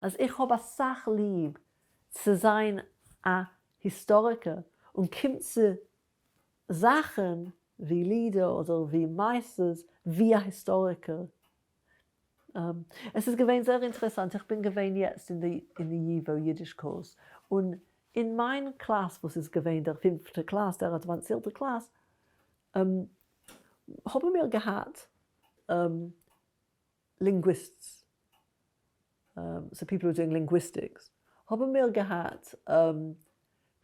אז איך האב אסאך ליב צו זיין א היסטאריקער און קומט צו זאכן ווי לידער אדער ווי מעשות ווי א היסטאריקער. עס איז געווען זייער אינטערעסאנט, איך בין געווען יעצט אין די אין די ייוואו אידיש קורס, און אין מיין קלאס וואס איז געווען דער פינפטע קלאס, דער אדוואנצירטע קלאס, האבן מיר געהאט linguists, so people who are doing linguistics, האבן מיר געהאט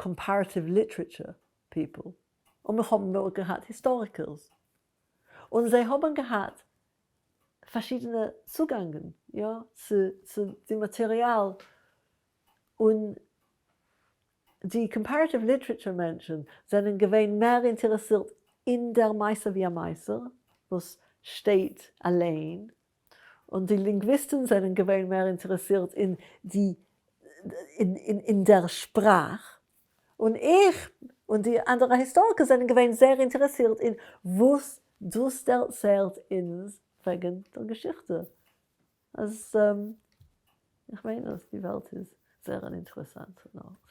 comparative literature people, און מיר האבן מיר געהאט היסטאריקערס, און זיי האבן געהאט פארשידענע צוגאנגען, יא, צו צו די מאטעריאל, און די comparative literature מענטשן זענען געווען מער אינטערעסירט אין דער מעשה ווי א מעשה וואס שטייט אליין, און די לינגוויסטן זענען געווען מער אינטערעסירט אין די אין דער שפראך, און איך און די אנדערע היסטאריקער זענען געווען זייער אינטערעסירט אין וואס דאס דערציילט אונז וועגן דער געשיכטע. אז איך מיין אז די וועלט איז זייער אן אינטערעסאנטע ארט.